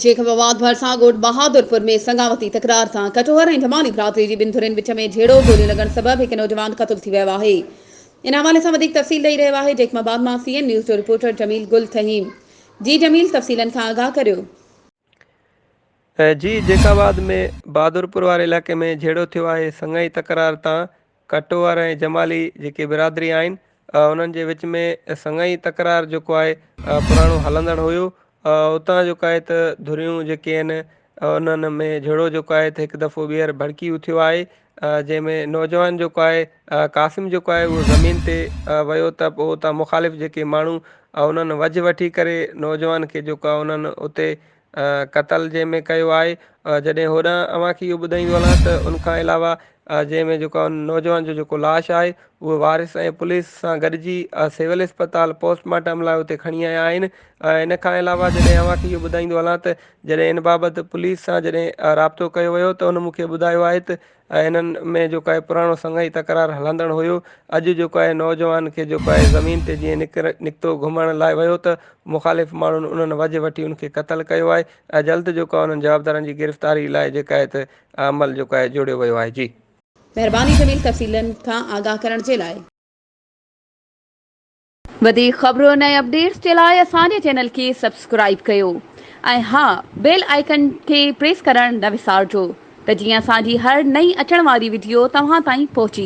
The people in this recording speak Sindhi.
جيڪب آباد ڀرسان ڳوٺ بهادرپور ۾ سڱاوتي تڪرار تان ڪٽوهر ۽ جمالي برادري جي ٻن ڌرين وچ ۾ جهيڙو، گوليون لڳڻ سبب هڪ نوجوان قتل ٿي ويو آهي. ان حوالي سان وڌيڪ تفصيل ڏئي رهيو آهي جيڪب آباد مان سي اين نيوز جو رپورٽر جميل گل ٿهيم. جي جميل تفصيلن کان آگاهه ڪريو. جي جيڪب آباد ۾ بهادرپور واري علائقي ۾ جهيڙو ٿيو آهي سڱائي تڪرار تان ڪٽوهر ۽ جمالي جيڪي برادري آهن انهن جي وچ ۾ سڱائي تڪرار جيڪو آهي پراڻو هلندڙ هيو اتان جيڪو آهي ته ڌريون جيڪي آهن انهن ۾ جهيڙو جيڪو آهي ته هڪ دفعو ٻيهر ڀڙڪي اٿيو آهي جنهن ۾ نوجوان جيڪو آهي قاسم جيڪو آهي اهو زمين تي ويو ته پوء اتان مخالف جيڪي ماڻهو انهن وجهه وٺي ڪري نوجوان کي جيڪو آهي انهن اتي قتل جنهن ۾ ڪيو آهي جڏهن هوڏانهن اوهان کي اهو ٻڌائيندو هلان ته ان کان علاوه جنهن ۾ جيڪو نوجوان جو جيڪو لاش آهي اهو وارث ۽ پوليس سان گڏجي سول اسپتال پوسٽ مارٽم لاء اتي کڻي آيا آهن ان کان علاوه جڏهن اوهان کي اهو ٻڌائيندو هلان ته جڏهن ان بابت پوليس سان جڏهن رابطو ڪيو ويو ته ان مون کي ٻڌايو آهي ته ۽ انهن ۾ جيڪو آهي پراڻو سڱائي تڪرار هلندڙ هيو. اڄ جيڪو آهي نوجوان کي جيڪو آهي زمين تي جيئن نڪر نڪتو گهمڻ لاء ويو ته مخالف ماڻهن انهن وجهه وٺي ان کي قتل ڪيو آهي ۽ جلد جيڪو آهي انهن جوابدارن جي گرفتاري لاء جيڪا آهي ته عمل جيڪو آهي جوڙيو ويو آهي جي. مهرباني جميل تفصيلن کان آگاهه ڪرڻ جي لاء. وڌيڪ خبرن ۽ اپڊيٽس جي لاء اسان جي چينل کي سبسڪرائيب ڪيو ۽ ها بيل آئيڪن کي پريس ڪرڻ نه وسارجو ته جيئن اسان جي هر نئين اچڻ واري وڊيو توهان تائين پهچي.